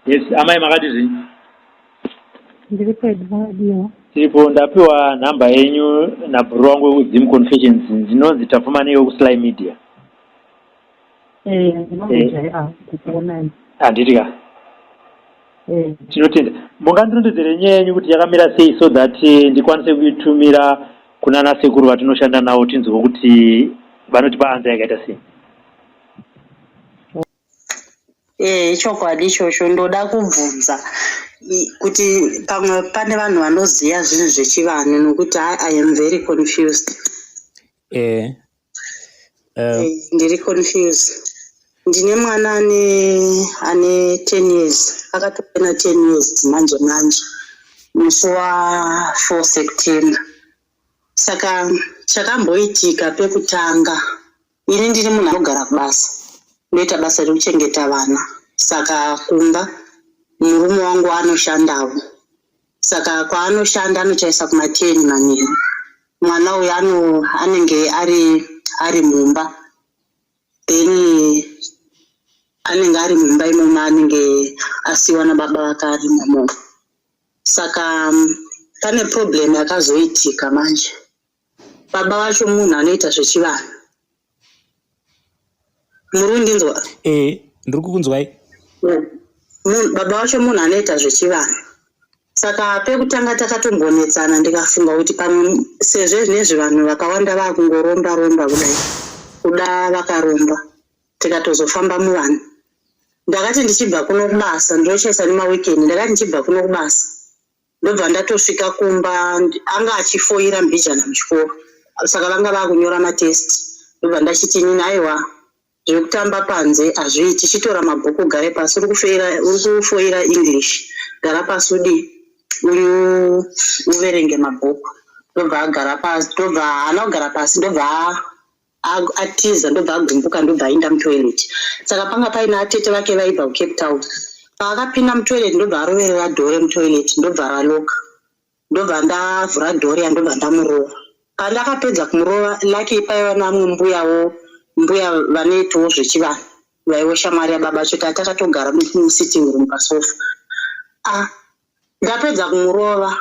Yes, amai makati zvinyi? Ndiri pedu makadiwa. Tiripo, ndapiwa nhamba yenyu nabhuru wangu wekuZim Confessions, ndinonzi Tapfumaneyi wekuSly Media. Eh, ndinongojaira kukuonai. Handiti ka? Eh. Tinotenda. Mungandirondedzere nyaya yenyu kuti yakamira sei so that ndikwanise kuitumira kunana sekuru vatinoshanda navo tinzwe kuti vanotipa answer yakaita sei? Eh, ichokwadi ichocho ndoda kubvunza kuti pamwe pane vanhu vanoziva zvinhu zvechivanhu nokuti I am very confused. Eh, ndiri confused. Ndine mwana ane 10 years, akatopena 10 years manje manje musi wa4 September. Saka chakamboitika pekutanga, ini ndiri munhu anogara kubasa, ndoita basa rekuchengeta vana. Saka kumba murume wangu anoshandawo, saka kwaanoshanda anochaisa kuma10 manheru. Mwana uyu anenge ari mumba, then anenge ari mumba imomo, anenge asiwa nababa vake ari imomo. Saka pane problem yakazoitika manje. Baba vacho munhu anoita zvechivanhu. Muri kundinzwa? Eh, ndiri kukunzwai. Baba vacho munhu anoita zvechivanhu. Saka pekutanga takatombonetsana, ndikafunga kuti pamwe sezvo zvinezvi vanhu vakawanda vakungoromba romba kudai, kuda vakaromba, tikatozofamba muvanhu. Ndakati ndichibva kuno kubasa, ndinochaisa nemaweekend, ndakati ndichibva kuno kubasa ndobva ndatosvika kumba, anga achifoira mbijana muchikoro, saka vanga vakunyora matest. Ndobva ndachiti inini, "Aiwa, zvekutamba panze hazviiti, chitora mabhuku ugare pasi, uri kufoira English, gara pasi udii, uyu uverenge mabhuku." Ndobva agara pasi, ndobva haana kugara pasi, ndobva atiza, ndobva agumbuka, ndobva aenda mutoilet. Saka panga paina atete vake vaibva kuCape Town. Paakapinda mutoilet, ndobva aroverera door mutoilet, ndobva raloka. Ndobva ndavhura door ya, ndobva ndamurova. Pandakapedza kumurova, lucky paiva namwe mbuyawo, mbuya vanoitawo zvechivanhu, vaivo shamwari yababa choti atakatogara musitting room pasofa. Ah, ndapedza kumurova,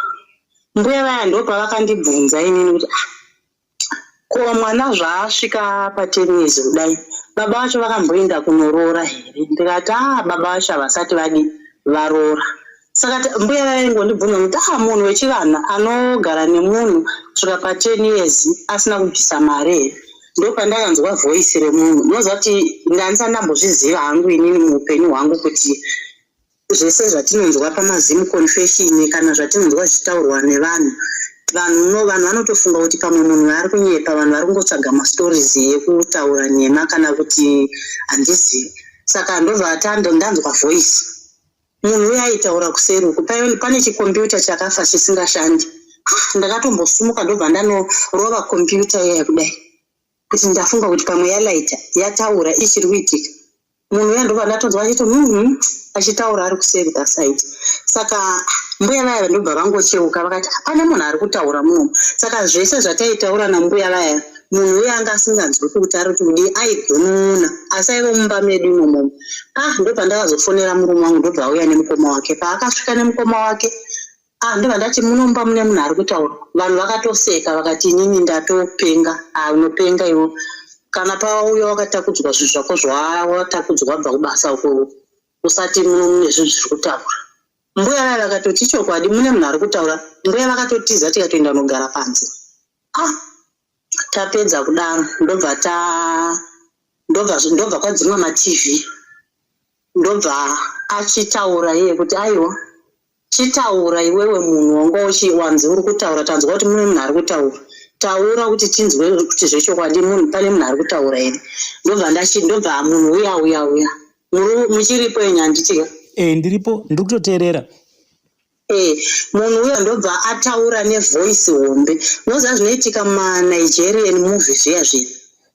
mbuya vaya ndopavakandibvunza inini kuti, "Ah, ko mwana zvaasvika pa10 years kudai, baba vacho vakamboenda kunoroora here?" Ndikati, "A, baba vacho havasati vadi varoora." Saka mbuya vaingondibvunza kuti, "A, munhu wechivanhu anogara nemunhu kusvika pa10 years asina kubvisa mari here?" Ndopandakanzwa voice remunhu. Unoziva kuti ndandisati ndambozviziva hangu inini muupenyu hwangu kuti zvese zvatinonzwa pamaZim Confession kana zvatinonzwa zvichitaurwa nevanhu, vanhu no vanhu vanotofunga kuti pamwe munhu ari kunyepa, vanhu vari kungotsvaga mastories ekutaura nhema kana kuti handizivi. Saka ndobva ndanzwa voice, munhu uyo aitaura kuseri uku. Pane chikombiyuta chakafa chisingashandi. Ah, ndakatombosumuka, ndobva ndanorova kombiyuta iyaya kudai kuti ndafunga kuti pamwe yalaita yataura ichiri kuitika. Munhu uya ndobva ndatonzwa achiti achitaura ari kuseri that side. Saka mbuya vaya ndobva vangocheuka vakati, "Hapana munhu ari kutaura munomu." Saka zvese zvataitaura nambuya vaya, munhu uya anga asinganzwi kuti ari kuti kudii, aigunun'una, asi aiva mumba medu imomomo. Ah, ndobva ndakazofonera murume wangu, ndobva auya nemukoma wake. Paakasvika nemukoma wake, ah, ndobva ndati, "Munomba mune munhu ari kutaura." Vanhu vakatoseka, vakati inini ndatopenga. Ah, unopenga iwo, kana pawauya wakatakudzwa zvinhu zvako zvawatakudzwa wabva kubasa uko, usati muno mune zvinhu zviri kutaura. Mbuya vaya vakatoti, "Chokwadi mune munhu ari kutaura." Mbuya vakatotiza, tikatoenda kunogara panze. Ah, tapedza kudaro, ndobva ta ndobva ndobva kwadzimwa maTV. Ndobva achitaura iye kuti, "Aiwa, chitaura iwewe, munhu wanga wanzi uri kutaura, tanzwa kuti mune munhu ari kutaura, taura kuti tinzwe kuti zvechokwadi munhu pane munhu ari kutaura here." Ndobva ndachi ndobva munhu uya uya uya. Muchiripo yenyu, handitika? E, ndiripo, ndiri kutoteerera. Eh, munhu uyo ndobva ataura nevoice hombe. Unoziva zvinoitika mumaNigerian movie zviya zviya.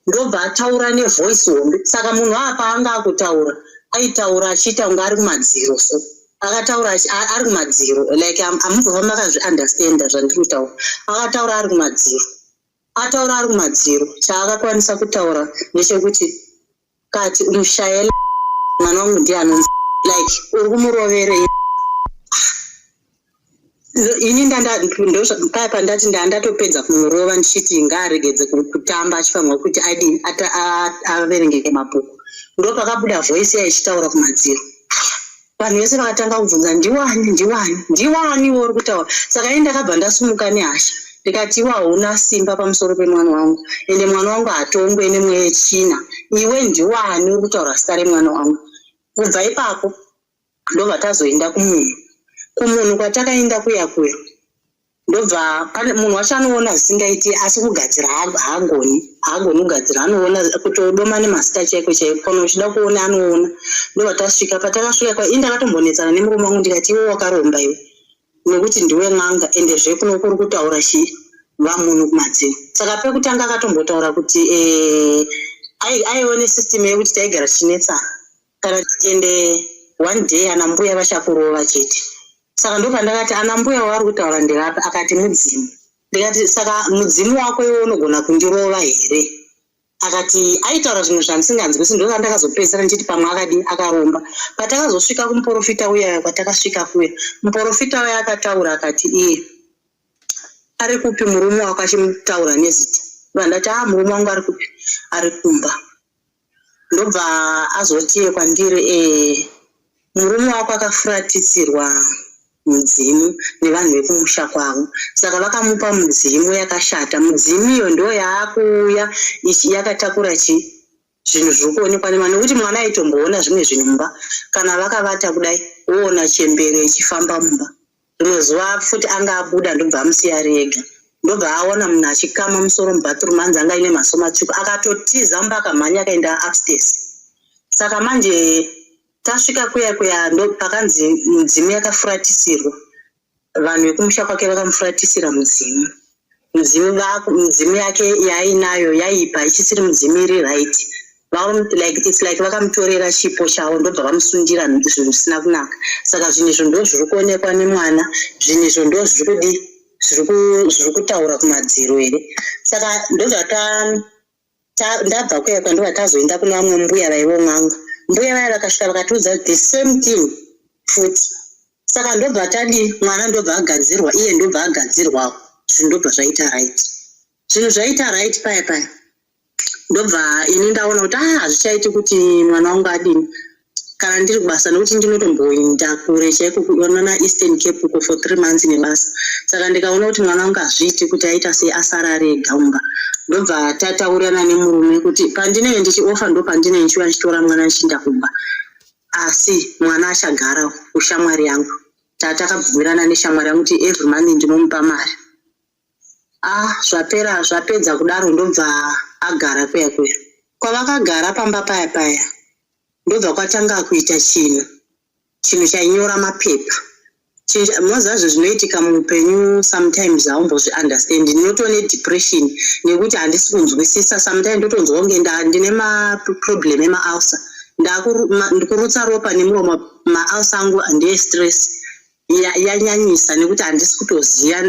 Ndobva ataura nevoice hombe. Saka munhu apa anga akutaura, aitaura achiita kunge ari kumadziro, so akataura ari kumadziro, like hamubva makazviunderstanda zvandiri kutaura. Akataura ari kumadziro. Ataura ari kumadziro, chaakakwanisa kutaura ndechekuti kati, "Umushayela mwana wangu ndiye anonzi." Like uri kumuroverei? Ini paya pandati ndandatopedza kumurova ndichiti ngaaregedze kutamba, achifanirwa kuti adini, averengeke mabhuku, ndo pakabuda voice yaichitaura kumadziro. Vanhu vese vakatanga kubvunza, "Ndiwani? Ndiwani? Ndiwani uri kutaura?" Saka ini ndakabva ndasumuka nehasha, ndikati, "Iwe hauna simba pamusoro pemwana wangu, ende mwana wangu hatongwe nemweya yetsvina. Iwe ndiwani uri kutaura zita remwana wangu?" Kubva ipapo ndobva tazoenda kumunhu kwatakaenda kuya kuya. Ndobva pane munhu wacho anoona zvisingaiti, asi kugadzira haagoni, haagoni kugadzira. Anoona kutodoma nemazita chaiko chaiko, kana uchida kuona anoona. Ndobva tasvika. Patakasvika kwa ini ndakatombonetsana nemurume wangu, ndikati, "Iwe wakaromba iwe, nekuti ndiwe n'anga, ende zvekuno kuri kutaura chii vamunhu kumadziro." Saka pekutanga akatombotaura kuti aive nesystem yekuti taigara tichinetsana kana, ende one day ana mbuya vachakurova chete. Saka ndopandakati, "Ana mbuya wavari kutaura ndevapi?" Akati, "Mudzimu." Ndikati, "Saka mudzimu wako iwe unogona kundirova here?" Akati aitaura zvinhu zvandisinganzwisi. Ndoka ndakazopedzisira ndichiti pamwe akadi akaromba. Patakazosvika kumuprofita uya, kwatakasvika kuya, muprofita uya akataura akati, "Iye ari kupi murume wako?" Achimutaura nezita. Ndati, "A, murume wangu ari kupi? Ari kumba." Ndobva azoti kwandiri, "Murume wako akafuratisirwa mudzimu nevanhu vekumusha kwavo, saka vakamupa mudzimu yakashata. Mudzimu iyo ndo yaakuuya yakatakura chi zvinhu zviri kuonekwa nemwana, nekuti mwana aitomboona zvimwe zvinhu mumba. Kana vakavata kudai, woona chembere ichifamba mumba. Rimwe zuva futi anga abuda, ndobva amusiya ari ega, ndobva aona munhu achikama musoro mubathroom, anzi anga aine maso matsvuku. Akatotiza mumba, akamhanya akaenda upstairs. Saka manje tasvika kuya kuya, ndo pakanzi mudzimu yakafuratisirwa. Vanhu vekumusha kwake vakamufuratisira mudzimu. Mudzimu yake yaainayo yaipa, ichisiri mudzimu iri right. Like it's like vakamutorera chipo chavo, ndobva vamusundira zvinhu zvisina kunaka. Saka zvinhu izvo ndo zviri kuonekwa nemwana, zvinhu izvo ndo zviri kudi zviri kutaura kumadziro here." Saka ndobva ndabva kuya kwa, ndobva tazoenda kuna vamwe mbuya vaivo n'anga. Mbuya vaya vakasvika vakatiudza the same thing futi. Saka ndobva tadi mwana ndobva agadzirwa, iye ndobva agadzirwawo, zvinhu ndobva zvaita right. Zvinhu zvaita right paya paya, ndobva ini ndaona kuti, ah, hazvichaiti kuti mwana wangu adini kana ndiri kubasa, nekuti ndinotomboinda kure chaiko kuonana Eastern Cape uko for 3 months nebasa. Saka ndikaona kuti mwana wangu hazviiti kuti aita sei, asara ari ega mumba. Ndobva tataurirana nemurume kuti pandinenge ndichiofa, ndo pandinenge ndichiuya ndichitora mwana ndichiinda kumba, asi mwana achagara kushamwari yangu. Tatakabvumirana neshamwari yangu kuti every month ndinomupa mari. Ah, zvapera, zvapedza kudaro, ndobva agara kuya kuya kwavakagara pamba paya paya. Ndobva kwatanga kuita chinhu chainyora mapepa. Moziva zvo zvinoitika muupenyu, sometimes haumbozviunderstand. Ndinotone depression nekuti handisi kunzwisisa. Sometimes ndotonzwa kunge ndine maproblem emaulcer, ndikurutsa ropa nemuromo. Maulcer angu ndeestress yanyanyisa, nekuti handisi kutoziva,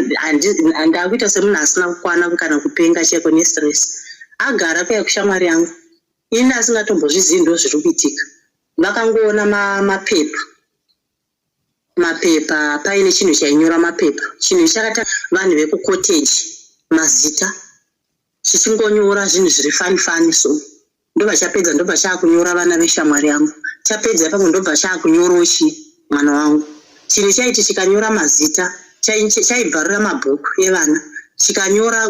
ndakuita semunhu asina kukwana kana kupenga chaiko nestress. Agara kuya kushamwari yangu, ini asingatombozvizivi ndo zviri kuitika. Vakangoona mapepa, mapepa, paine chinhu chainyora mapepa. Chinhu chakata vanhu vekucottage mazita, chichingonyora zvinhu zviri funny funny. So ndobva chapedza, ndobva chaakunyora vana veshamwari yangu. Chapedza ipapo, ndobva chaakunyorawo chi mwana wangu. Chinhu chaiti chikanyora mazita, chaibvarura mabhuku evana, chikanyora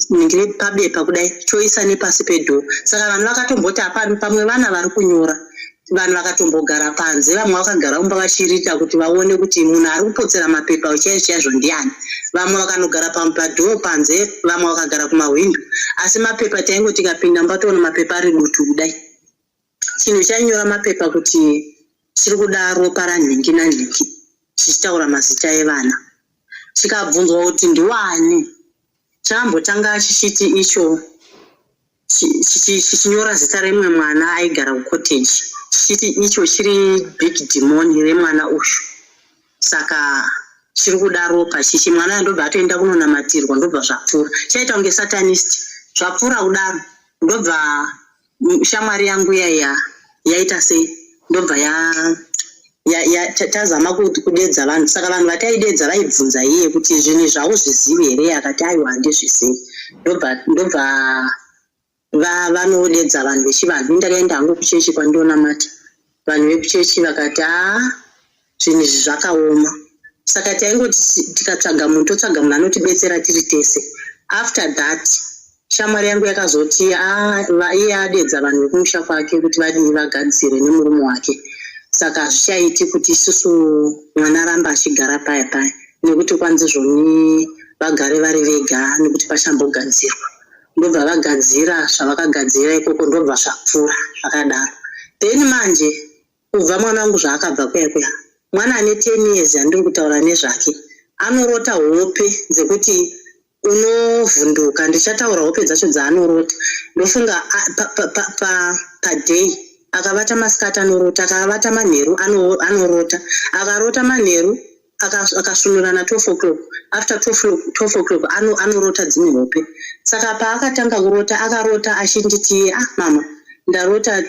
ningire pabepa kudai, choisa nepasi pedoor. Saka vanhu vakatomboti apa pamwe vana vari kunyora. Vanhu vakatombogara panze, vamwe vakagara mumba vachirita kuti vaone kuti munhu ari kupotsera mapepa chaizvo chaizvo ndiani. Vamwe vakanogara padoor panze, vamwe vakagara kumahwindo, asi mapepa taingoti tikapinda mumba toona mapepa ari dutu kudai. Chinhu chainyora mapepa kuti chiri kuda ropa ranhingi nanhingi, chichitaura mazita evana. Chikabvunzwa kuti ndiwani, chakambotanga chichiti icho chichinyora zita remumwe mwana aigara kucottage, chichiti icho chiri big demon remwana uyu, saka chiri kuda ropa. Chichi mwana ndobva atoenda kunonamatirwa, ndobva zvapfuura. Chaita kunge satanist. Zvapfuura kudaro, ndobva shamwari yangu yaiya yaita sei, ndobva Tazama kudedza vanhu. Saka vanhu vataidedza vaibvunza iye kuti zvinhu izvi hauzvizivi here? Akati aiwa, handizvizivi. Ndobva vanodedza vanhu vechivanhu. Ndakaenda hangu kuchechi kwandonamata. Vanhu vekuchechi vakati, haa, zvinhu izvi zvakaoma. Saka taingoti tikatsvaga munhu, totsvaga munhu anotibetsera tiri tese. After that, shamwari yangu yakazoti iye adedza vanhu vekumusha kwake kuti vadii, vagadzire nemurume wake. Saka hazvichaiti kuti isusu mwana aramba achigara paya paya, nekuti kwanzi zvoni vagare vari vega nekuti pachambogadzirwa. Ndobva vagadzira zvavakagadzira ikoko, ndobva zvapfuura zvakadaro. Then manje kubva mwana wangu zvaakabva kuya kuya, mwana ane 10 years andiri kutaura nezvake, anorota hope dzekuti unovhunduka. Ndichataura hope dzacho dzaanorota. Ndofunga paday akavata masikati anorota, akavata manheru anorota. Akarota manheru, akasvinura na12 o'clock, after 12 o'clock anorota dzimwe hope. Saka paakatanga kurota, akarota achinditi, "Ah mama, ndarota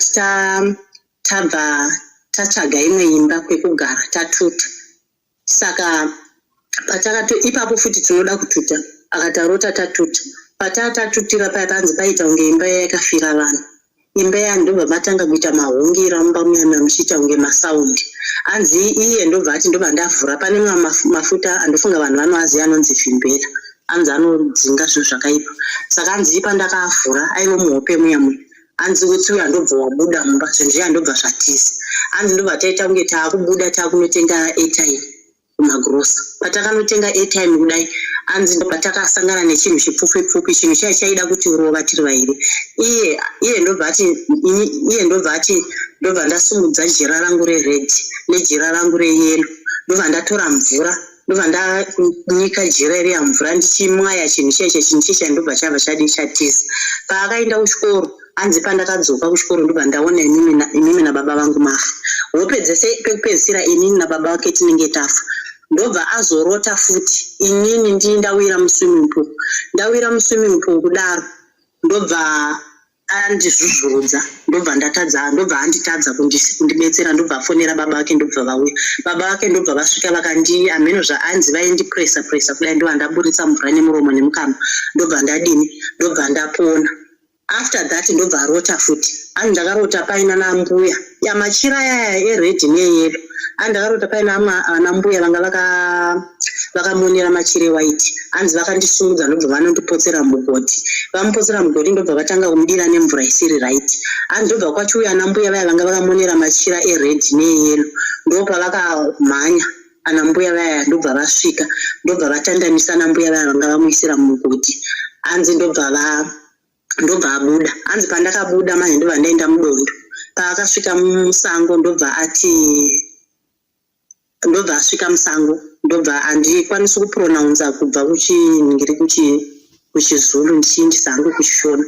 tabva tatsvaga imwe imba kwekugara, tatuta." Saka patakato ipapo futi tinoda kututa, akati arota tatuta. Patatatutira paya, panzi paita kunge imba yakafira vanhu. Imba iya ndobva matanga kuita mahungira mumba muyana, muchiita kunge masaundi. Anzi iye ndobva ati, ndobva ndavhura, pane mamwe mafuta andofunga vanhu vanoaziva anonzi Vimbela, anzi anodzinga zvinhu zvakaipa. Saka anzi pandakavhura, aive muhope muya muya, anzi utsi uya ndobva wabuda mumba, zvinhu zviya ndobva zvatiza. Anzi ndobva taita kunge taakubuda, taakunotenga airtime kumagrosa. Patakanotenga airtime kudai, anzi ndobva takasangana nechinhu chipfupi pfupi. Chinhu chai chaida kuti rova tiri vairi. Iye ndobva ati, iye ndobva ati, ndobva ndasumudza jira rangu rered nejira rangu reyellow, ndobva ndatora mvura, ndobva ndanyika jira riya mvura, ndichimwaya chinhu chaicha. Chinhu chicha ndobva chabva chadii, chatiza. Paakaenda kuchikoro, hanzi pandakadzoka kuchikoro, ndobva ndaona imimi nababa vangu mafa. Hope dzese pekupedzisira inini nababa vake tinenge tafa. Ndobva azorota futi inini ndii ndawira muswimming pool. Ndawira muswimming pool kudaro, ndobva andizvuzvurudza, ndobva ndatadza, ndobva anditadza kundibetsera. Ndobva afonera baba vake, ndobva vauya. Baba vake ndobva vasvika, vakandi hameno zvaanzi vaindipresa presa kudai, ndobva ndaburitsa mvura nemuromo nemukanwa, ndobva ndadini, ndobva ndapona. After that ndobva arota futi. Anzi ndakarota paina nambuya yamachira ayaya ered neyellow. Anzi ndakarota paina amwe ana mbuya vanga vakamonera machira ewhite. Hanzi vakandisumudza, ndobva vanondipotsera mugodhi. Vamupotsera mugodhi, ndobva vatanga kumudira nemvura isiri right. Hanzi ndobva kwachiuya ana mbuya vaya vanga vakamonera machira ered neyellow. Ndopavakamhanya ana mbuya vaya, ndobva vasvika, ndobva vatandanisa ana mbuya vaya vanga vamuisira mugodhi. Hanzi ndobva va ndobva abuda. Hanzi pandakabuda manje, ndobva ndaenda mudondo. Paakasvika musango, ndobva ati, ndobva asvika musango, ndobva handikwanisi kupronounza kubva kuchiningiri kuchiZulu ndichiindisa hangu kuchiShona.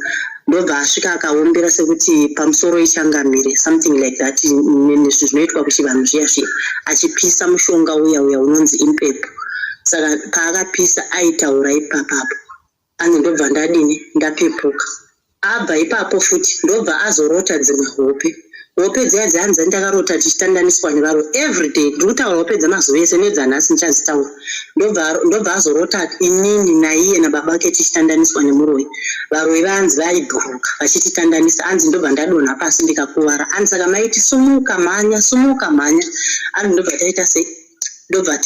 Ndobva asvika akaombera sekuti pamusoro ichangamire, something like that, zvinoitwa kuchivanhu zviya zviya, achipisa mushonga uya uya unonzi impepo. Saka paakapisa, aitaura ipapapo. Anzi ndobva ndadini, ndapepuka. Abva ipapo futi, ndobva azorota dzimwe hope. Hope dziya dzanzi ndakarota tichitandaniswa nevarume everyday. Ndiri kutaura hope dzemazuva ese, nedzanhasi ndichadzitaura. Ndobva azorota inini naiye nababa vake tichitandaniswa nemuroyi. Varoyi vanzi vaibhuruka vachititandanisa. Anzi ndobva ndadonha pasi, ndikakuvara. Anzi saka maiti, "Sumuka, mhanya, sumuka, mhanya." Anzi ndobva taita sei, ndobva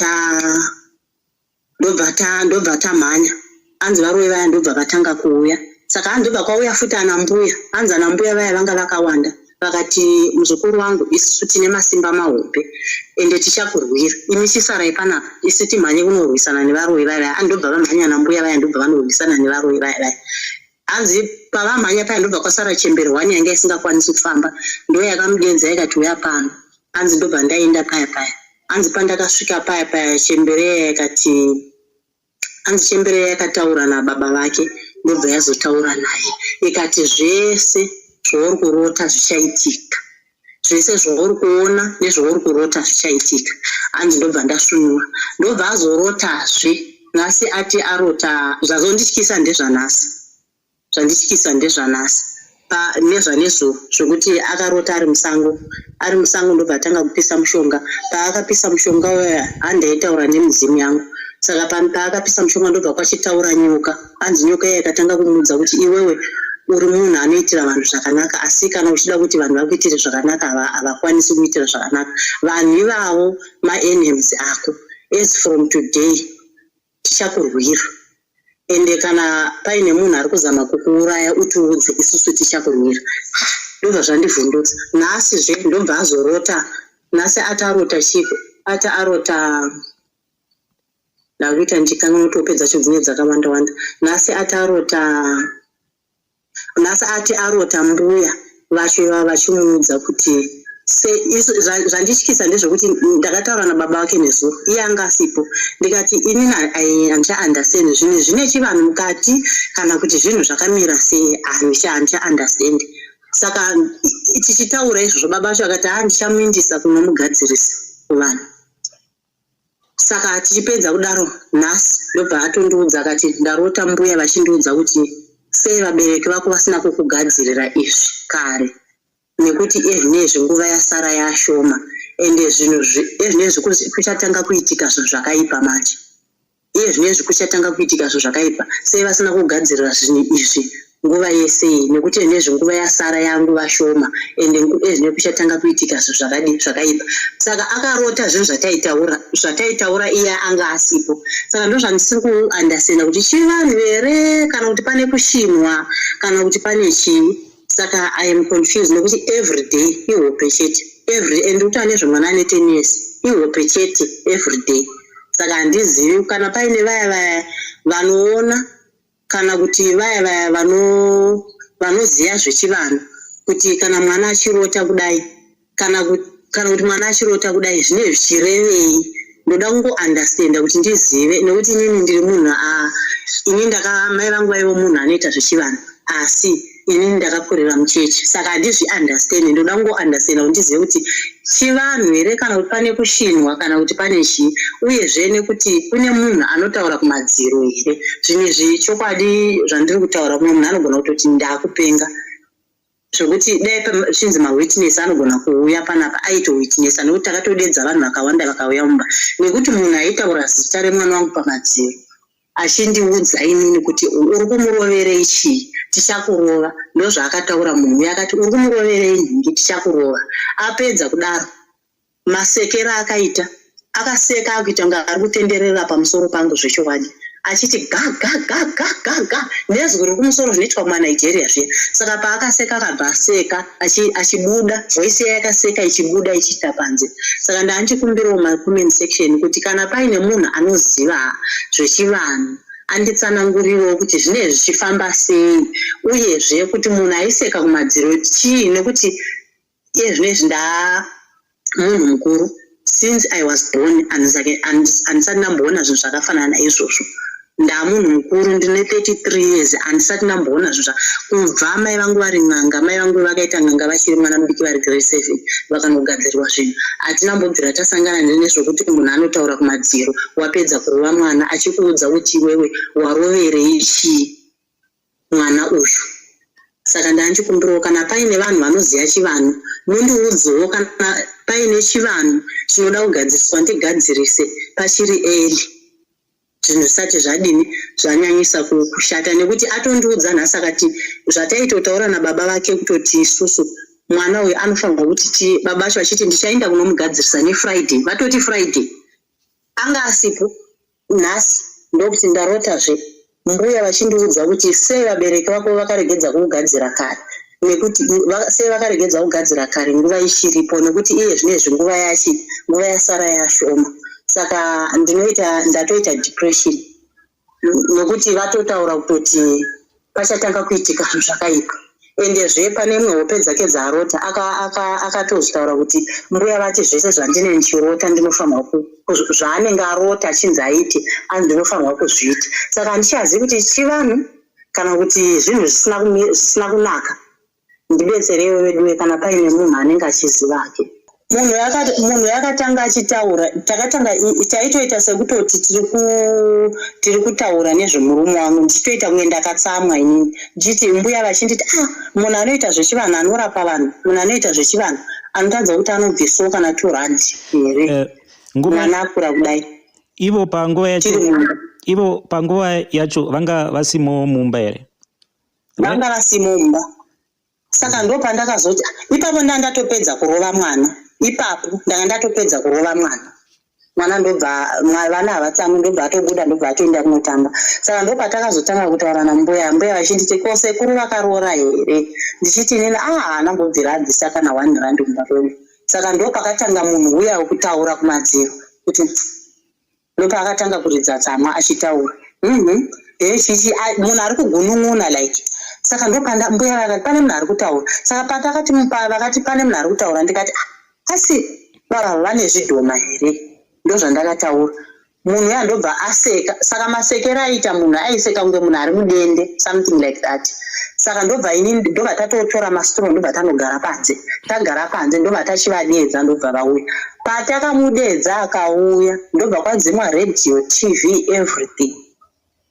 tamhanya. Anzi varoyi vaya ndobva vatanga kuuya. Saka hanzi ndobva kwauya futi ana mbuya. Hanzi ana mbuya vaya vanga vakawanda. Vakati, "Muzukuru wangu, isusu tine masimba mahombe, ende tichakurwira. Imi chisarai panapa, isu timhanye kunorwisana nevaroyi vaya vaya." Andobva vamhanya ana mbuya vaya, ndobva vanorwisana nevaroyi vaya vaya. Hanzi pavamhanya paya, ndobva kwasara chembere hwani yanga isingakwanisi kufamba, ndo yakamudenza ikati, "Uya pano." Hanzi ndobva ndaenda paya paya. Hanzi pandakasvika paya paya, chembere iya yakati, hanzi chembere yakataura nababa vake, ndobva yazotaura naye ikati, "Zvese zvauri kurota zvichaitika, zvese zvauri kuona nezvauri kurota zvichaitika." Hanzi ndobva ndasvinura. Ndobva azorotazve nhasi, ati arota. Zvazondityisa ndezvanhasi, zvandityisa ndezvanhasi. Nezvanezuro zvekuti akarota ari musango, ari musango ndobva atanga kupisa mushonga. Paakapisa mushonga uya, handaitaura nemidzimu yangu. Saka paakapisa mushonga, ndobva kwachitaura nyoka. Hanzi nyoka iya ikatanga kumuudza kuti, "Iwewe uri munhu anoitira vanhu zvakanaka, asi kana uchida kuti vanhu vakuitire zvakanaka, havakwanisi kuitira zvakanaka vanhu ivavo, maenemies ako. As from today tichakurwira, ende kana paine munhu ari kuzama kukuuraya, utiudze isusu, tichakurwira." Ndobva zvandivhundutsa. Nhasizve ndobva azorota. Nhasi atarota chiko? Ati arota, ndakuita ndichikanganwa kuti hope dzacho dzine dzakawanda wanda. Nhasi ati arota, nhasi ati arota mbuya vacho ivava vachimuudza kuti zvandityisa ndezvekuti ndakataura nababa vake nezuro, iye anga asipo. Ndikati, "Inini handichaunderstand zvinhu zvine chivanhu mukati kana kuti zvinhu zvakamira sei, handichaunderstand." Saka tichitaura izvozvo, baba vacho akati, "Ha, ndichamuindisa kunomugadzirisa kuvanhu." Saka tichipedza kudaro, nhasi ndobva atondiudza akati, "Ndarota mbuya vachindiudza kuti sei vabereki vako vasina kukugadzirira izvi kare, nekuti ezvinezvi nguva yasara yashoma, ende zvinhu ezvinezvi kuchatanga kuitika zvinhu zvakaipa manje. Iye zvinezvi kuchatanga kuitika zvinhu zvakaipa. Sei vasina kugadzirira zvinhu izvi nguva yese iyi? Nekuti ezvinezvi nguva yasara yanguva shoma, ende ezvine kuchatanga kuitika zvinhu zvakadi zvakaipa." Saka akarota zvinhu zvataitaura, zvataitaura iye anga asipo. Saka ndo zvandisiri kuunderstanda kuti chivanhu here kana kuti pane kushinwa kana kuti pane chii. Saka I am confused nekuti every day ihope chete, every, and kuti ane zvemwana ane 10 years, ihope chete every day. Saka handizivi kana paine vaya vaya vanoona kana kuti vaya vaya vanoziva zvechivanhu, kuti kana mwana achirota kudai, kana kuti mwana achirota kudai, zvinenge zvichirevei. Ndoda kungounderstanda kuti ndizive, nekuti inini ndiri munhu ini ndaka mai vangu vaivo munhu anoita zvechivanhu, asi inini ndakakurira muchechi, saka handizviunderstand. Ndoda kungounderstanda kuti ndizive kuti chivanhu here kana kuti pane kushinwa kana kuti pane chii, uyezve nekuti kune munhu anotaura kumadziro here. Zvinhu izvi, chokwadi zvandiri kutaura, mumwe munhu anogona kutoti ndakupenga, zvokuti dai zvinzi mawitness anogona kuuya panapa, aitowitnessa, nekuti takatodedza vanhu vakawanda vakauya mumba, nekuti munhu aitaura zita remwana wangu pamadziro achindiudza inini kuti, "Uri kumuroverei chii? Tichakurova." Ndozvaakataura munhu uyo, akati, "Uri kumuroverei nhingi? Tichakurova." Apedza kudaro, masekero akaita, akaseka akuita kunge ari kutenderera pamusoro pangu zvechokwadi, achiti ga ga ga ga ga ga nezwi riri kumusoro, zvinoitwa kumaNigeria zviya. Saka paakaseka, akabva aseka achibuda voice iya, yakaseka ichibuda ichiita panze. Saka ndaanchikumbirawo macomment section kuti kana paine munhu anoziva zvechivanhu, anditsanangurirewo kuti zvinenge zvichifamba sei, uyezve kuti munhu aiseka kumadziro chii, nekuti iye zvinezvi ndaa munhu mukuru. Since I was born handisati ndamboona zvinhu zvakafanana naizvozvo. Ndamunhu mukuru, ndine 33 years, handisati ndamboona zvinhu kubva mai vangu vari n'anga. Mai vangu vakaita n'anga vachiri mwana mudiki, vari grade 7, vakanogadzirwa zvinhu. Hatina mbobvira tasangana nezvokuti munhu anotaura kumadziro, wapedza kurova mwana, achikuudza kuti, "Iwewe waroverei chii mwana uyu?" Saka ndanchikumbirawo kana paine vanhu vanoziva chivanhu, mundiudzewo kana paine chivanhu chinoda kugadziriswa, ndigadzirise pachiri early, zvinhu zvisati zvadini, zvanyanyisa kushata. Nekuti atondiudza nhasi akati zvataitotaura nababa vake kutoti isusu mwana uyu anofanirwa kuti baba vacho vachiti, "Ndichaenda kunomugadzirisa neFriday." Vatoti Friday anga asipo. Nhasi ndokuti, "Ndarotazve mbuya vachindiudza kuti sei vabereki vako vakaregedza kukugadzira kare, nekuti sei vakaregedza kugadzira kare nguva ichiripo, nekuti iye zvinezvi nguva yachi nguva yasara yashoma." Saka ndinoita, ndatoita depression nekuti vatotaura kutoti pachatanga kuitika zvinhu zvakaipa. Endezve pane imwe hope dzake dzaarota, akatozotaura kuti mbuya vati zvese zvandine ndichirota ndinofanirwa zvaanenge arota achinzi aite, anzi ndinofanirwa kuzviita. Saka handichazivi kuti chivanhu kana kuti zvinhu zvisina kunaka. Ndibetsereiwo veduwe, kana paine munhu anenge achiziva ake. Munhu munhu akatanga achitaura, takatanga taitoita sekutoti tiri kutaura nezvemurume wangu, ndichitoita kunge ndakatsamwa inini, ndichiti mbuya vachinditi, "Ah, munhu anoita zvechivanhu, anorapa vanhu, munhu anoita zvechivanhu anotadza kuti anobvisawo kana 2 rand here?" Nguva Mwana akura kudai. Ivo panguva yacho Tiri mumba. Ivo panguva yacho vanga vasimo mumba here? Vanga vasimo mumba. Saka ndo pandakazoti ipapo nda ndatopedza kurova mwana. Ipapo ndanga ndatopedza kurova mwana. Mwana ndobva vana havatsamwi, ndobva atobuda, ndobva atoenda kunotamba. Saka ndo patakazotanga kutaura nambuya. Mbuya vachinditi, "Ko sekuru vakaroora here?" Ndichiti inini, "A, haana mbobvira abvisa kana 1 rand mumba kwedu." Saka ndo pakatanga munhu uya wekutaura kumadziro kuti, ndopaakatanga kuridza tsamwa achitaura, chichi munhu ari kugunun'una like. Saka ndopanda mbuya vakati, "Pane munhu ari kutaura." Saka patakati vakati, "Pane munhu ari kutaura," ndikati, "Ah, asi baba vane zvidhoma here?" Ndozvandakataura. Munhu uya ndobva aseka. Saka masekero aita munhu, aiseka kunge munhu ari mudende, something like that. Saka ndobva ini ndobva tatotora masituro, ndobva tanogara panze. Tagara panze, ndobva tachivadedza, ndobva vauya. Patakamudedza akauya, ndobva kwadzimwa radio, TV, everything.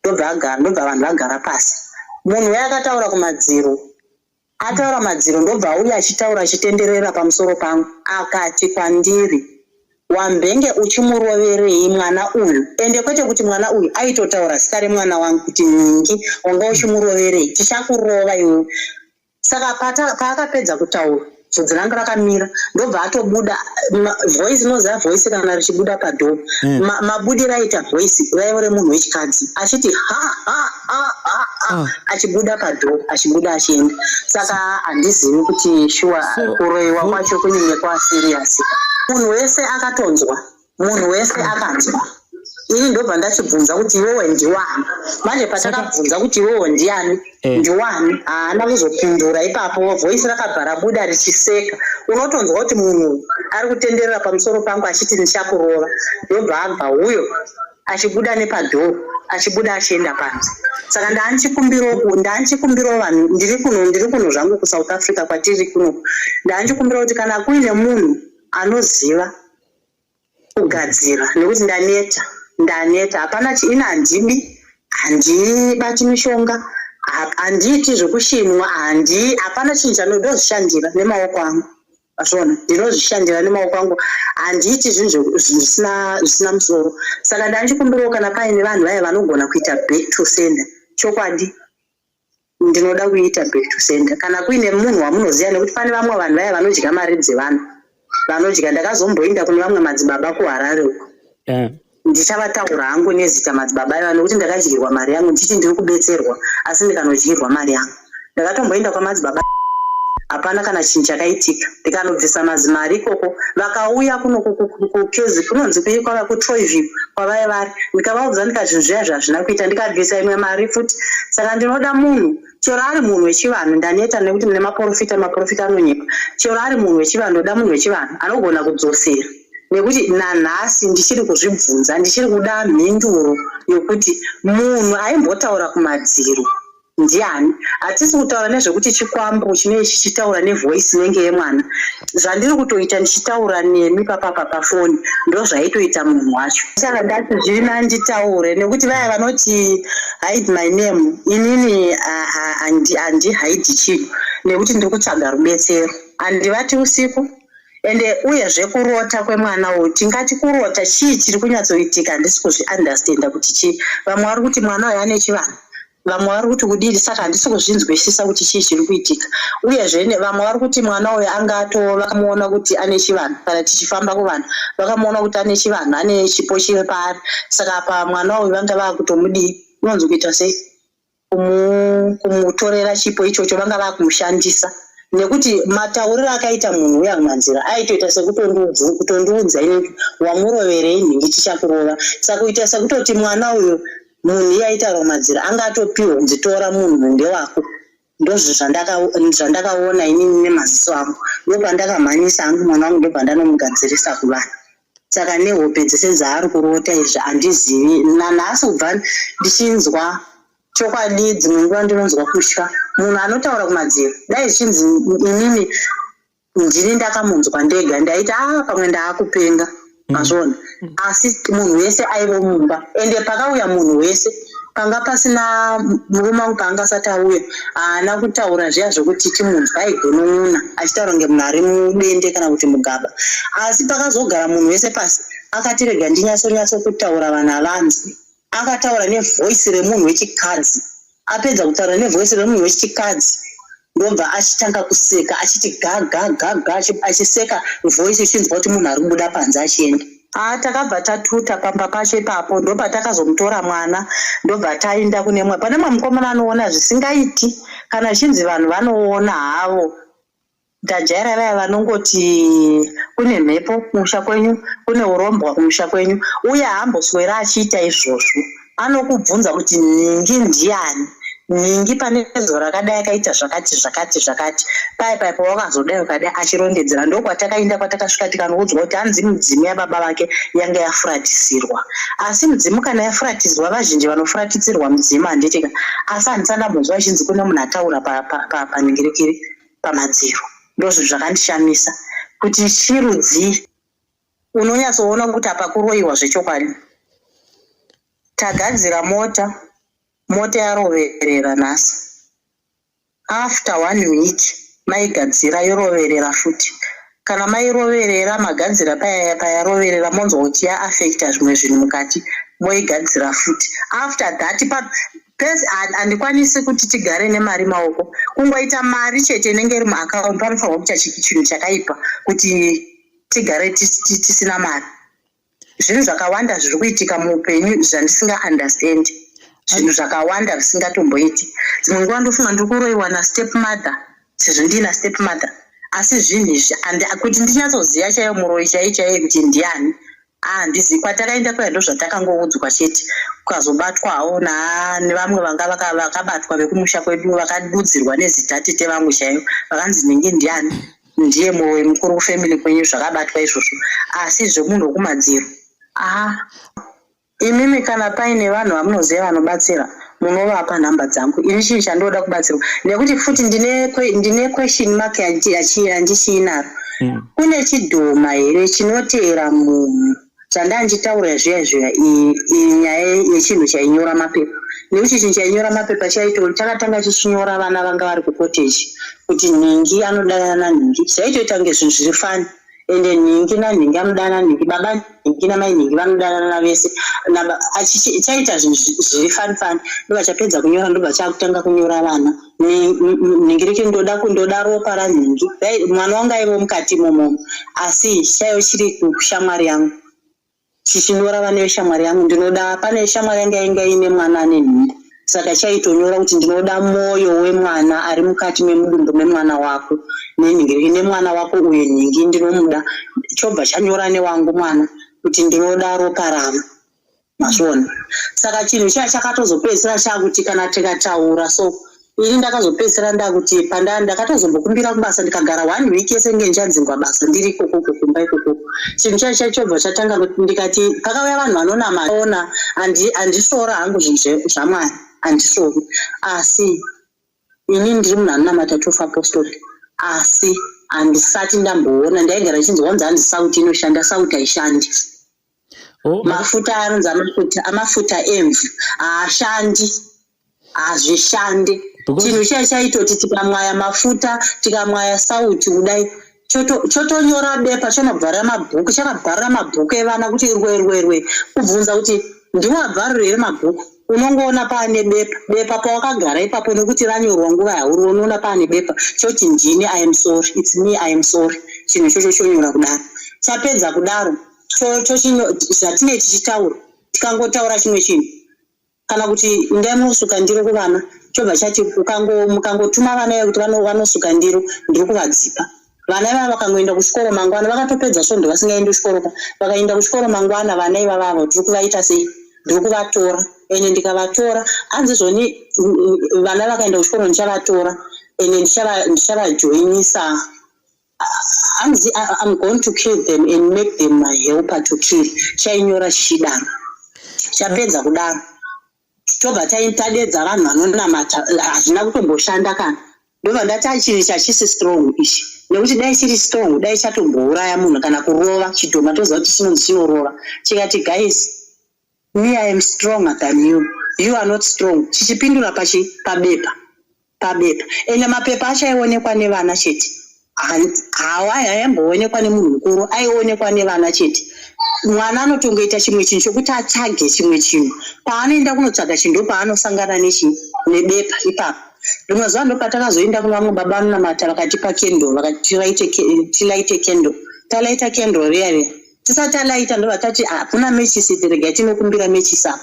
Ndobva agara, ndobva vanhu vagara pasi. Munhu uya akataura kumadziro, ataura madziro, ndobva auya achitaura, achitenderera pamusoro pangu, akati kwandiri, "Wambenge uchimuroverei mwana uyu?" Ende kwete kuti mwana uyu, aitotaura zita remwana wangu kuti, "Ningi, wanga uchimuroverei? Tichakurova iwewe." Saka paakapedza kutaura, bvudzi rangu rakamira. Ndobva atobuda voice. Unoziva voice kana richibuda padoor? Mabudiro aita voice raiva remunhu wechikadzi achiti, "Ha ha ha ha ha," achibuda padoor, achibuda achienda. Saka handizivi kuti shuwa kuroyiwa kwacho kunenge kwaserious. Munhu wese akatonzwa, munhu wese akanzwa. Ini ndobva ndachibvunza kuti, "Iwewe ndiwani manje?" Patakabvunza kuti, "Iwewe ndiani?" "Ndiwani?" haana kuzopindura ipapo. Voice rakabva rabuda richiseka. Unotonzwa kuti munhu ari kutenderera pamusoro pangu achiti, "Ndichakurova." Ndobva abva uyo achibuda nepadoor, achibuda achienda panze. Saka ndaanichikumbirawo vanhu, ndiri kuno zvangu kuSouth Africa kwatiri kuno. Ndaanichikumbira kuti kana kuine munhu anoziva kugadzira, nekuti ndaneta, ndaneta. Hapana ini handibi, handibati mishonga, handiiti zvekushinwa, handi hapana chinhu chanodozvishandira nemaoko angu. Azvona, ndinozvishandira nemaoko angu, handiiti zvinhu zvisina musoro. Saka ndandichikumbirawo kana paine vanhu vaya vanogona kuita back to sender. Chokwadi ndinoda kuita back to sender kana kuine munhu wamunoziva, nekuti pane vamwe vanhu vaya vanodya mari dzevanhu, vanodya. Ndakazomboinda kune vamwe madzibaba kuHarare uko. Ndichavataura hangu nezita madzibaba ava, nekuti ndakadyirwa mari yangu ndichiti ndiri kubetserwa, asi ndikanodyirwa mari yangu. Ndakatomboenda kwamadzibaba, hapana kana chinhu chakaitika. Ndikanobvisa mazimari ikoko. Vakauya kuno kuKezi, kunonzi kui, kwava kuTroyview kwavai vari. Ndikavaudza, ndikati zvinhu zviya zvazvina kuita, ndikabvisa imwe mari futi. Saka ndinoda munhu chero ari munhu wechivanhu. Ndaneta nekuti mune maprofita, maprofita anonyepa. Chero ari munhu wechivanhu, ndoda munhu wechivanhu anogona kudzosera, nekuti nanhasi ndichiri kuzvibvunza, ndichiri kuda mhinduro yokuti munhu aimbotaura kumadziro ndiani. Hatisi kutaura nezvekuti chikwambo chinenge chichitaura nevoice inenge yemwana. Zvandiri kutoita ndichitaura nemi papapa pafoni, ndo zvaitoita munhu wacho. Saka ndati zvina nditaure, nekuti vaya vanoti hide my name, inini handihaidhi chinhu, nekuti ndiri kutsvaga rubetsero. Handivati usiku. Ende uyezve kurota kwemwana uyu, tingati kurota chii chiri kunyatsoitika? Handisi kuzviunderstanda kuti chii. Vamwe vari kuti mwana uyu ane chivanhu, vamwe vari kuti kudini. Saka handisi kuzvinzwisisa kuti chii chiri kuitika. Uyezve vamwe vari kuti mwana uyu anga ato vakamuona kuti ane chivanhu. Kana tichifamba kuvanhu, vakamuona kuti ane chivanhu, ane chipo chiri paari. Saka pa mwana uyu vanga vakutomudii, unonzi kuita sei, kumutorera chipo ichocho. Vanga vakumushandisa, nekuti matauriro akaita munhu uya manzira aitoita sekutondiudza inini, "Wamuroverei nhingi? Tichakurova." Saka kuita sekutoti mwana uyu, munhu iye aitaura madziro, anga atopiwa kunzi, "Tora munhu, ndewako." Ndozvo zvandakaona inini nemaziso angu. Ndopandakamhanyisa hangu mwana wangu, ndobva ndanomugadzirisa kuvanhu. Saka nehope dzese dzaari kurota izvi, handizivi nanhasi. Kubva ndichinzwa chokwadi, dzimwe nguva ndinonzwa kutya munhu anotaura kumadziro. Dai zvichinzi inini Ndini ndakamunzwa ndega, ndaiti a pamwe ndaakupenga, mazviona. Asi munhu wese aivo mumba, ende pakauya munhu wese panga pasina murume wangu. Paanga asati auya, haana kutaura zviya zvokuti timunzwa, aigonon'una achitaura kunge munhu ari mudende kana kuti mugaba. Asi pakazogara munhu wese pasi, akati, "Rega ndinyatsonyatso kutaura vanhu havanzwi." Akataura nevoice remunhu wechikadzi. Apedza kutaura nevoice remunhu wechikadzi, ndobva achitanga kuseka achiti ga ga ga ga, achiseka voice ichinzwa kuti munhu ari kubuda panze achienda. Haa, takabva tatuta pamba pacho ipapo. Ndobva takazomutora mwana, ndobva taenda kune mwe pane mwe mukomana anoona zvisingaiti. Kana zvichinzi vanhu vanoona havo, ndajaira vaya vanongoti kune mhepo kumusha kwenyu, kune urombwa kumusha kwenyu. Uye haamboswera achiita izvozvo. Anokubvunza kuti nhingi ndiani, nhingi pane zuva rakadai akaita zvakati zvakati zvakati, pai pai pawakazodai ukadai, achirondedzera. Ndokwatakaenda, kwatakasvika tikanoudzwa kuti hanzi mudzimu yababa vake yanga yafuratisirwa. Asi mudzimu kana yafuratisirwa, vazhinji vanofuratisirwa mudzimu, handitika? Asi handisati ndambonzwa achinzi kune munhu ataura panhingirikiri pamadziro. Ndozvinhu zvakandishamisa kuti chirudzii unonyatsoona kuti apa kuroyiwa zvechokwadi. Tagadzira mota, mota yaroverera nhasi. After one week maigadzira, yoroverera futi. Kana mairoverera, magadzira paya payaroverera, monzwa kuti yaaffecta zvimwe zvinhu mukati, moigadzira futi. After that handikwanisi kuti tigare nemari maoko. Kungoita mari chete inenge iri muaccount, panofanirwa kuita chinhu chakaipa kuti tigare tisina mari. Zvinhu zvakawanda zviri kuitika muupenyu zvandisinga understand, zvinhu zvakawanda zvisingatomboiti. Dzimwe nguva ndofunga ndiri kuroyiwa nastep mother, sezvo ndiina step mother. Asi zvinhu izvi kuti ndinyatsoziva chaiyo muroyi chaiyo chaiyo kuti ndiani, handizivi. Kwatakaenda kuya, ndo zvatakangoudzwa chete. Kukazobatwawo nevamwe vanga vakabatwa vekumusha kwedu, vakadudzirwa nezita tete vangu chaivo, vakanzi nhingi ndiani, ndiye muroyi mukuru kufamily kwenyu. Zvakabatwa izvozvo. Asi zvemunhu wekumadziro, aha, imimi kana paine vanhu vamunoziva vanobatsira, munovapa nhamba dzangu. Ini chinhu chandoda kubatsirwa, nekuti futi ndine question mark yandichiinaro. Kune chidhoma here chinoteera munhu? Zvandandichitaura zviya zviya, iyi nyaya yechinhu chainyora mapepa, nekuti chinhu chainyora mapepa chaito chakatanga chichinyora vana vanga vari kucottage kuti nhingi anodanana nanhingi. Zvaitoita kunge zvinhu zviri funny. Ende nhingi nanhingi anodanana nhingi, baba nhingi namai nhingi vanodanana vese. Chaita zvinhu zviri funny funny. Ndobva chapedza kunyora, ndobva chakutanga kunyora vana. Nhingi riki ndoda ropa ranhingi. Mwana wangu aivo mukati imomomo, asi chaivo chiri kushamwari yangu, chichinyora vana veshamwari yangu. Ndinoda, pane shamwari yangu yainge ine mwana ane nhumbu, saka chaitonyora kuti ndinoda mwoyo wemwana ari mukati memudumbu memwana wako nenhingi nemwana wako uyu nhingi ndinomuda. Chobva chanyora newangu mwana kuti ndinoda ropa ravo, mazviona. Saka chinhu chiya chakatozopedzisira chakuti kana tikataura so, ini ndakazopedzisira ndakuti panda ndakatozombokumbira kubasa, ndikagara one week yese nge ndichadzingwa basa ndiri ikokoko kumba ikokoko. Chinhu chacho chachobva chatanga kuti ndikati pakauya vanhu vanonamaona, handisvora hangu zvinhu zvaMwari, handisvori. Asi ini ndiri munhu anonamata 12 Apostoli, asi handisati ndamboona. Ndaigara ndichinzwa kunzi hanzi sauti inoshanda, sauti haishandi. Oh, Mafuta anonzi amafuta emvu haashandi, hazvishandi. Chinhu chiya chaitoti tikamwaya mafuta, tikamwaya sauti kudai, chotonyora bepa, chonobvarira mabhuku. Chakabvarira mabhuku evana kuti rwe rwe rwe. Kubvunza kuti ndiwabvarira here mabhuku, unongoona paane bepa, bepa pawakagara ipapo, nekuti ranyorwa nguva yauri, unoona paane bepa choti, "Ndini, I am sorry, it's me, I am sorry." Chinhu ichocho chonyora kudaro. Chapedza kudaro, zvatinee tichitaura, tikangotaura chimwe chinhu, kana kuti ndai munosuka ndiro kuvana, chobva chati mukangotuma vana ivo kuti vanosuka ndiro, ndiri kuvadzipa. Vana ivava vakangoenda kuchikoro mangwana, vakatopedza svondo vasingaendi kuchikoro ka, vakaenda kuchikoro mangwana, vana ivavavo tiri kuvaita sei? Ndiri kuvatora. Ende ndikavatora, hanzi zvoni vana vakaenda kuchikoro ndichavatora, ende ndichavajoinisa. Hanzi, "I'm going to kill them and make them my helper to kill." Chainyora chichidaro. Chapedza kudaro, tobva tadedza vanhu vanonamata. Hazvina kutomboshanda kana. Ndobva ndati chinhu chachisi strong ichi. Nekuti dai chiri strong, dai chatombouraya munhu kana kurova. Chidhoma toziva kuti chinonzi chinorova. Chikati, "Guys, me, I am stronger than you. You are not strong." Chichipindura pachi pabepa, pabepa. Ende mapepa acho aionekwa nevana chete. Hawa haimboonekwa nemunhu mukuru, aionekwa nevana chete. Mwana anotongoita chimwe chinhu chokuti atsvage chimwe chinhu. Paanoenda kunotsvaga chinhu, ndopaanosangana nechi nebepa ipapo. Rimwe zuva ndopatakazoenda kune vamwe baba vanonamata, vakatipa candle, vakati tilaite candle. Talaita candle riya riya, tisati talaita, ndobva tati hakuna mechisi, regai tinokumbira mechisi apa.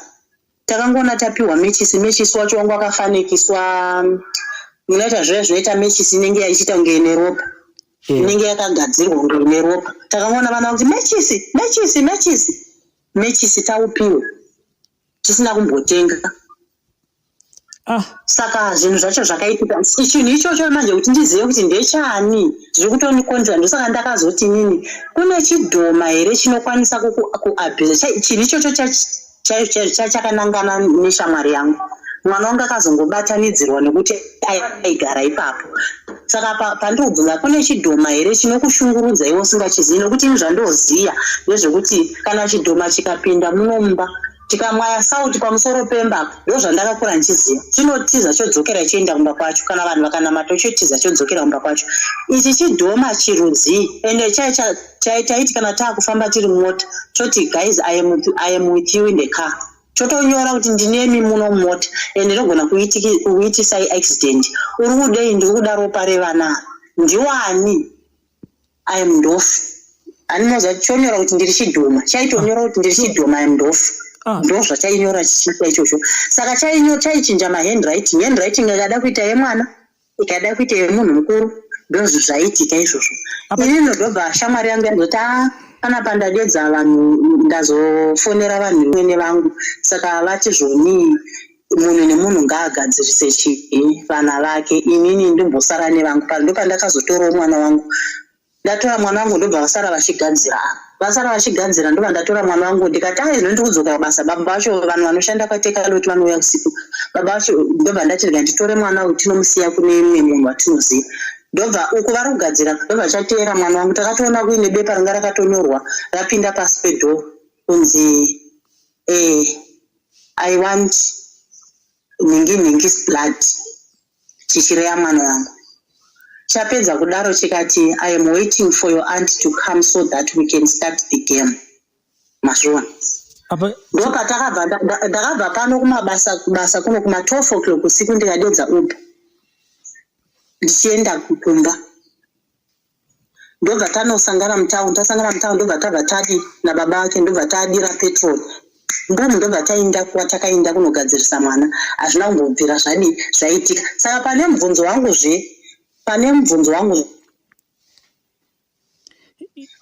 Takangoona tapiwa mechisi. Mechisi wacho wanga wakafanikiswa, munoita zviya zvinoita mechisi inenge ichiita kunge ine ropa, inenge yakagadzirwa kunge ine ropa. Takangoona vana kuti mechisi, mechisi, mechisi, mechisi taupiwe tisina kumbotenga. Saka zvinhu zvacho zvakaitika, chinhu ichocho manje, kuti ndizive kuti ndechani zviri kutondikonzera. Ndosaka ndakazoti nini, kune chidhoma here chinokwanisa kuabhusa chinhu ichocho? Chaizvo chaizvo chachakanangana neshamwari yangu. Mwana wangu akazongobatanidzirwa nekuti aigara ipapo. Saka pandiri kubvunza, kune chidhoma here chinokushungurudza iwe usingachizivi? Nekuti ini zvandoziya ndezvekuti kana chidhoma chikapinda muno mumba, tikamwaya sauti pamusoro pemba, ndo zvandakakura ndichiziva, chinotiza chodzokera chienda kumba kwacho. Kana vanhu vakanamata, chotiza chodzokera kumba kwacho. Ichi chidhoma chirudzii? Ende taiti kana taakufamba tiri mumota, toti, "Guys, I am with you in the car." Totonyora kuti ndinemi muno mumota, ende ndogona kuitisai accident. Uri kudei? Ndiri kuda ropa revana. Ndiwani? I am ndofi. Andinoziva, chonyora kuti ndiri chidhoma. Chaitonyora kuti ndiri chidhoma, I am ndofi. Ndo zvachainyora chichiita ichocho. Saka chaichinja mahandwriting. Handwriting ikada kuita yemwana, ikada kuita yemunhu mukuru. Ndozvo zvaiitika izvozvo. Inini ndobva shamwari yangu yazoti, "A, panapa ndadedza vanhu, ndazofonera vanhu vene vangu, saka vati zvoni munhu nemunhu ngaagadzirise chii vana vake, inini ndimbosara nevangu pano." Ndopandakazotorawo mwana wangu. Ndatora mwana wangu, ndobva vasara vachigadzira. Vasara vachigadzira, ndobva ndatora mwana wangu, ndikati, "Ai, zvino ndiri kudzokera kubasa." Baba vacho vanhu vanoshanda kwaTekaloti, vanouya usiku baba vacho. Ndobva ndati, "Rega nditore mwana uyu, tinomusiya kune imwe munhu watinoziva." Ndobva uku vari kugadzira, ndobva chateera mwana wangu. Takatoona kuine bepa ringa rakatonyorwa rapinda pasi pedhoo kunzi, "I want nhingi nhingi's blood," chichireya mwana wangu. Chapedza kudaro chikati, "I am waiting for your aunt to come so that we can start the game." Mazviona? Ndopatakabva. Ndakabva pano kumabasa, kubasa kuno kuma 12 o'clock usiku, ndikadedza Uber ndichienda kumba. Ndobva tanosangana mutauni. Tasangana mutauni, ndobva tabva tadi nababa vake, ndobva tadira petrol mbomu, ndobva taenda kwatakaenda kunogadzirisa mwana. Hazvina kumbobvira zvadii zvaitika. Saka pane mubvunzo wanguzve, pane mubvunzo wangu.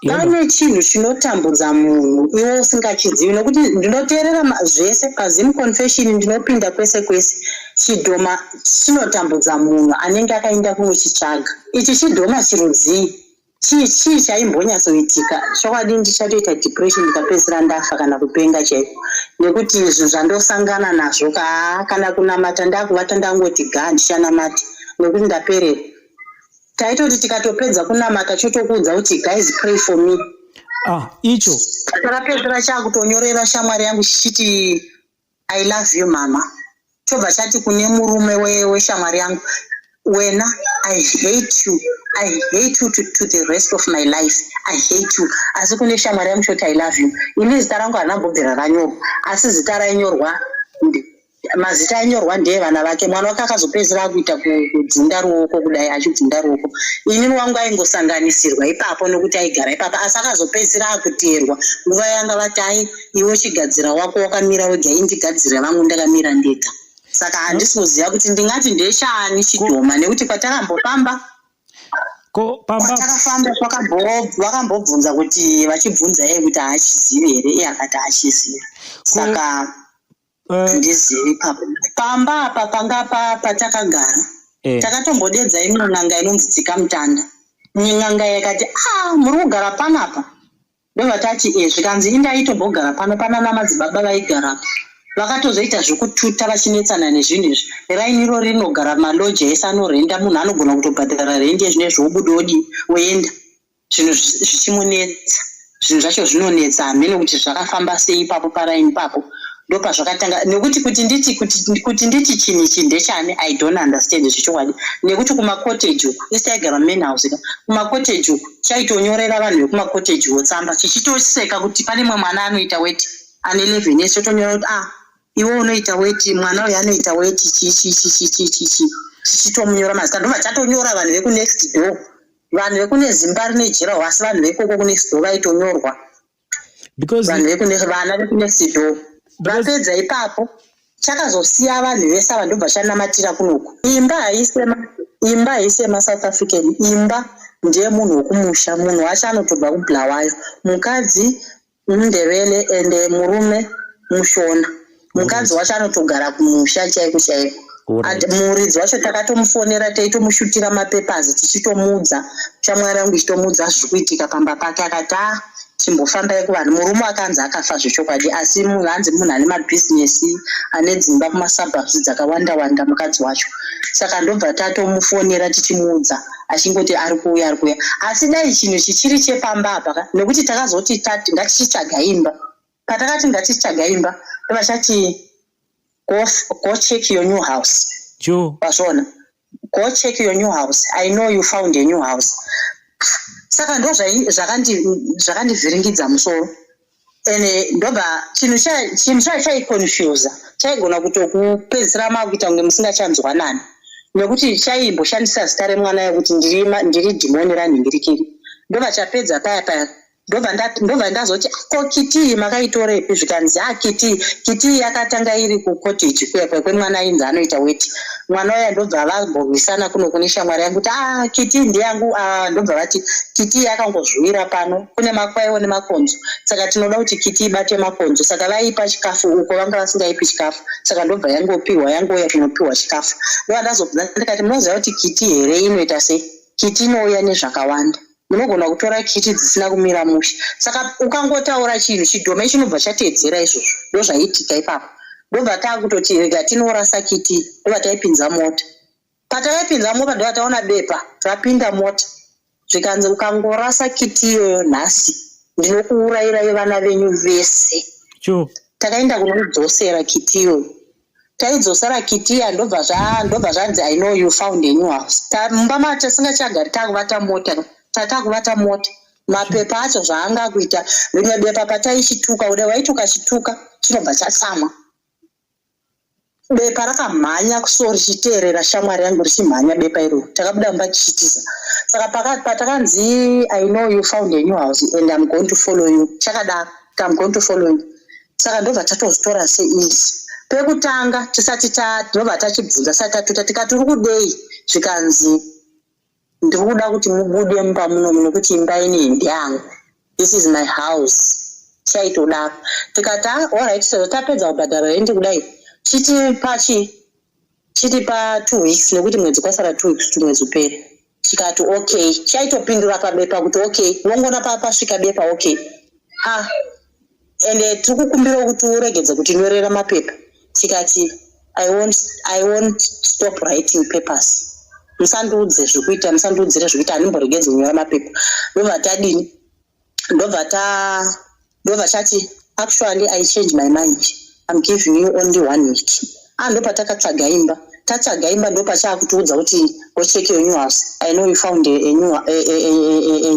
Pane chinhu chinotambudza munhu iwe usingachizivi? Nokuti ndinoteerera zvese paZim Confession, ndinopinda kwese kwese. Chidhoma chinotambudza munhu anenge akaenda kunochitsvaga, ichi chidhoma chirudzii? Chii, chii chaimbonyatsoitika? Chokwadi ndichatoita depression, ndikapedzisira ndafa kana kupenga chaiko, nekuti zvinhu zvandosangana nazvo kaa. Kana kunamata, ndakuvata ndangoti ga, ndichanamata nekuti ndaperera. Taitoti tikatopedza kunamata, chotokuudza kuti, "Guys, pray for me." Ah, icho. Takapedzera chakutonyorera shamwari yangu chichiti, "I love you, mama." Chobva chati kune murume weshamwari yangu, "Wena, I hate you, I hate you to the rest of my life, I hate you." Asi kune shamwari yangu choti, "I love you." Ini zita rangu harina kumbobvira ranyorwa, asi zita rainyorwa, mazita ainyorwa ndeyevana vake. Mwana wake akazopedzisira akuita kubvunda ruoko kudai, achibvunda ruoko. Inini wangu aingosanganisirwa ipapo nekuti aigara ipapo, asi akazopedzisira akuteerwa nguva yanga vati, "Ai, iwe chigadzira wako wakamira wega, indigadzire vangu ndakamira ndega." Saka handisi kuziva kuti ndingati ndechani chidhoma, nekuti kwatakambofamba, Ko pamba kwatakafamba vakambobvunza kuti, vachibvunza iye kuti haachizivi here, iye akati haachizivi. Saka handizivi. Ipapo pamba apa panga patakagara, takatombodedza imwe n'anga inonzi Tsikamutanda. N'anga yakati, "A, muri kugara panapa?" Ndobva tati, "E." Zvikanzi, "Indaitombogara pano, panana madzibaba vaigarapo." Vakatozoita zvekututa vachinetsana nezvinhu izvi. Raini iro rinogara maloja ese anorenda, munhu anogona kutobhadhara rendi yezvinezvi wobuda wodii, woenda. Zvinhu zvichimunetsa. Zvinhu zvacho zvinonetsa, hameno kuti zvakafamba sei ipapo paraini ipapo. Ndopazvakatanga nekuti kuti nditi kuti, kuti nditi chinhu ichi ndechani, I don't understand zvechokwadi. Nekuti kumacottage uku, isu taigara mumain house ka, kumacottage uku chaitonyorera vanhu vekumacottage wo tsamba chichitoseka kuti pane mumwe mwana anoita weti ane 11 years, chotonyora kuti, "Ah, iwe unoita weti, mwana uyu anoita weti," chi chi chi chi chi chi chi, chichitomunyora mazita. Ndobva chatonyora vanhu vekunext door, vanhu vekune zimba rine jirawo, asi vanhu vekoko kunext door vaitonyorwa. Because Vanhu vekune vana vekunext door. Vapedza ipapo, chakazosiya vanhu vese ava, ndobva chanamatira kunoku. Imba haisi, imba haisi yemaSouth African, imba ndeyemunhu wekumusha. Munhu wacho anotobva kuBulawayo, mukadzi muNdebele ende murume muShona. Mukadzi wacho anotogara kumusha chaiko chaiko. Muridzi wacho takatomufonera, teitomushutira mapapers, tichitomuudza, shamwari yangu ichitomuudza zviri kuitika pamba pake. Akati, "A, chimbofambai kuvanhu." Murume akanzi akafa zvechokwadi, asi munhu hanzi munhu ane mabhizinesi, ane dzimba kumasuburbs dzakawanda wanda, mukadzi wacho. Saka ndobva tatomufonera tichimuudza, achingoti ari kuuya, ari kuuya. Asi dai chinhu chichiri chepamba apa ka, nekuti takazoti tati ngatichitsvaga imba. Patakati ngatichitsvaga imba, ndobva chati, Go check your new house." Jo. Wazviona? "Go check your new house. I know you found a new house." Saka ndo zvakandivhiringidza musoro. Ende ndobva chinhu chacho chaiconfusa, chaigona kutokupedzisira makuita kunge musingachanzwanani, nekuti chaimboshandisa zita remwana yekuti ndiri dhimoni ranhingirikiri. Ndobva chapedza paya paya, ndobva ndazoti, "Ko kiti makaitorepi?" Zvikanzi, "A, kiti yakatanga iri kucottage kuya kuya kwemwana ainzi anoita weti." Mwana uya ndobva vamborwisana kuno kune shamwari yangu kuti, "A, kiti ndeyangu." Ah, ndobva vati kiti yakangozviwira pano, kune makwaiwo nemakonzo, saka tinoda kuti kiti ibate makonzo. Saka vaipa chikafu, uko vanga vasingaipi chikafu, saka ndobva yangopiwa, yangouya kunopiwa chikafu. Ndobva ndazobvunza ndikati, "Munoziva kuti kiti here inoita sei? Kiti inouya nezvakawanda. Munogona kutora kiti dzisina kumira mushe." Saka ukangotaura chinhu, chidhoma chinobva chateedzera izvozvo. Ndozvaiitika ipapo. Ndobva taakutoti rega tinorasa kiti, ndobva taipinza mota. Patakaipinza mota, ndobva taona bepa rapinda mota, zvikanzi, "Ukangorasa kiti iyoyo nhasi, ndinokuurayirai vana venyu vese." Jo. Takaenda kunoidzosera kiti iyoyo. Taidzosera kiti iya, ndobva zvanzi, "I know you found a new house." Mumba matisingachagari, takuvata mota, tatakuvata mota. Mapepa acho zvaanga kuita, rimwe bepa pataichituka kudai, waiti ukachituka chinobva chatsamwa. Bepa rakamhanya kuso richiteerera shamwari yangu, richimhanya bepa iroro. Takabuda mumba tichitiza. Saka patakanzi, "I know you found a new house and I'm going to follow you," chakadaro, "I'm going to follow you." Saka ndobva tatozvitora seizvi. Pekutanga tisati ndobva tachibvunza, sati tatuta, tikati, "Uri kudei?" Zvikanzi, "Ndiri kuda kuti mubude mumba munomu, nekuti imba inei ndeyangu. This is my house." Chaitodaro. Tikati, "Ah, alright, sezvo tapedza kubhadhara rendi kudai, chiti pachi chiti pa 2 weeks, nekuti mwedzi kwasara 2 weeks kuti mwedzi upere." Chikati okay. Chaitopindura pabepa kuti okay. Unongoona pasvika bepa, okay. "Ah, ende tiri kukumbira kuti uregedze kutinyorera mapepa." Tikati, I won't stop writing papers. Musandiudze zvekuita, musandiudzire zvekuita, handimboregedzi kunyora mapepa." Ndobva tadini? Ndobva chati, "Actually, I change my mind. I'm giving you only one week." Ah, ndopatakatsvaga imba. Tatsvaga imba, ndopachakutiudza kuti, "Go check your new house. I know you found a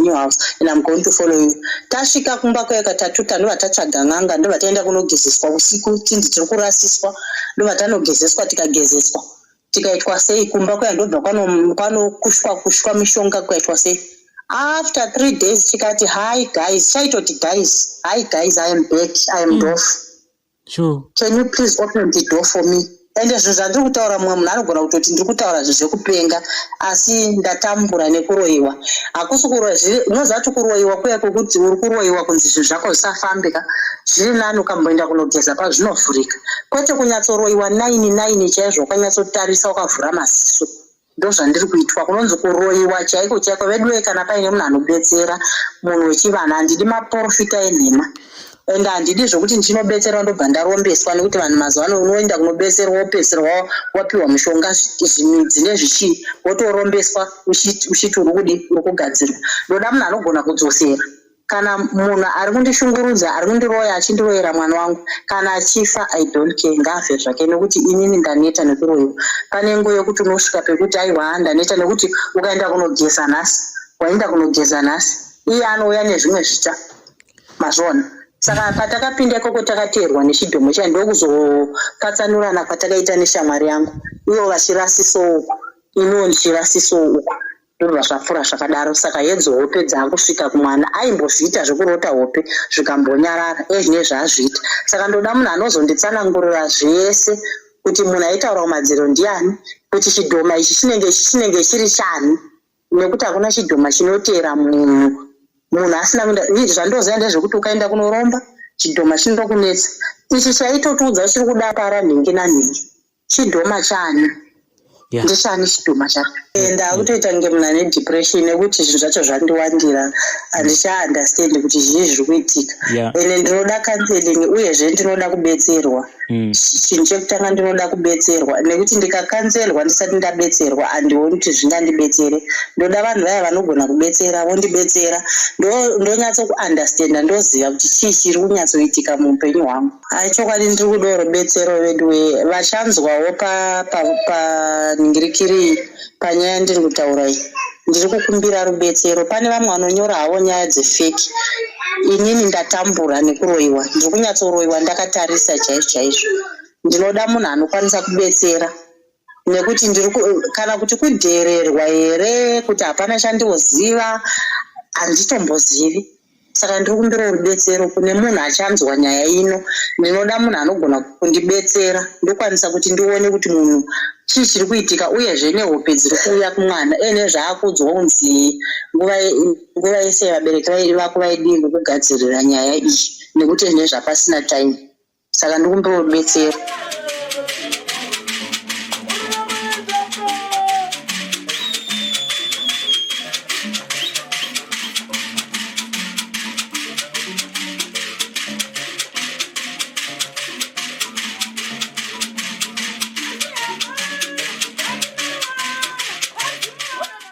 new house and I'm going to follow you." Tasvika kumba kwayo katatuta, ndobva tatsvaga n'anga, ndobva taenda kunogezeswa usiku, tinzi tiri kurasiswa. Ndobva tanogezeswa, tikagezeswa, tikaitwa sei kumba kuya, ndobva kwanokushwa kushwa mishonga, kukaitwa sei. After 3 days chikati, "Hi guys." Chaitoti, "Guys, hi guys, I am back. I am off. Can you please open the door for me?" Ende zvinhu zvandiri kutaura, mumwe munhu anogona kutoti ndiri kutaura zvinhu zvekupenga, asi ndatambura nekuroyiwa. Hakusi kuroya, unoziva kuti kuroyiwa kuya kwekuti uri kuroyiwa kunzi zvinhu zvako zvisafambe ka, zviri nani ukamboenda kunogeza pazvinovhurika, kwete kunyatsoroyiwa nine nine chaizvo, wakanyatsotarisa, wakavhura maziso. Ndozvandiri kuitwa, kunonzi kuroyiwa chaiko chaiko. Veduwe, kana paine munhu anobetsera, munhu wechivanhu, handidi maprofita enhema. Ende handidi zvokuti ndichinobetserwa ndobva ndarombeswa nekuti vanhu mazuva ano unoenda kunobetserwa wopedzisirwa wapiwa mushonga zvimidzi nezvichii wotorombeswa uchiti uri kudi uri kugadzirwa. Ndoda munhu anogona kudzosera. Kana munhu ari kundishungurudza ari kundiroya achindiroyera mwana wangu kana achifa I don't care ngaafe zvake nekuti inini ndaneta nekuroyiwa. Pane nguva yekuti unosvika pekuti aiwa ndaneta nekuti ukaenda kunogeza nhasi waenda kunogeza nhasi iye anouya nezvimwe zvitsva mazviona saka patakapinda ikoko takateerwa nechidhomo chiya ndokuzopatsanurana kwatakaita neshamwari yangu ivo vachirasisowo uku iniwo ndichirasisowo uku ndobva zvapfuura zvakadaro saka hedzo hope dzaakusvika kumwana aimbozviita zvekurota hope zvikambonyarara ezvine zvaazviita saka ndoda munhu anozonditsanangurira zvese kuti munhu aitaura kumadziro ndiani kuti chidhoma ichi chinenge chinenge chiri chani nekuti hakuna chidhoma chinoteera munhu munhu asina kuenda zvandoziva ndezvekuti ukaenda kunoromba chidhoma chinokunetsa ichi chaitotiudza chiri kuda para nhingi nanhingi chidhoma chani Yeah. Ndechani chidhoma chacho? Ndakutoita kunge munhu ane depression nekuti zvinhu zvacho zvandiwandira handichaunderstand kuti zvii zviri kuitika. Ende ndinoda counseling uyezve ndinoda kubetserwa. Chinhu chekutanga ndinoda kubetserwa nekuti ndikakanzelwa ndisati ndabetserwa handioni kuti zvingandibetsere. Ndoda vanhu vaya vanogona kubetsera vondibetsera ndonyatso kuunderstanda ndoziva kuti chii chiri kunyatsoitika muupenyu hwangu. Hai chokwadi ndiri kudawo rubetsero veduwee vachanzwawo pa pa panhingirikiri iyi panyaya yandiri kutaura iyi ndiri kukumbira rubetsero pane vamwe vanonyora havo nyaya dzefeki inini ndatambura nekuroiwa ndiri kunyatsoroiwa ndakatarisa chaizvo chaizvo ndinoda munhu anokwanisa kubetsera nekuti ndiri kana kuti kudhererwa here kuti hapana chandioziva handitombozivi saka ndiri kumbirawo rubetsero kune munhu achanzwa nyaya ino ndinoda munhu anogona kundibetsera ndokwanisa kuti ndione kuti munhu chii chiri kuitika uyezve nehope dziri kuuya kumwana ene zvaakuudzwa kunzi nguva nguva yese vabereki vako vaidii kukugadzirira nyaya iyi nekuti ene zvapasina time saka ndikumbirawo rubetsero.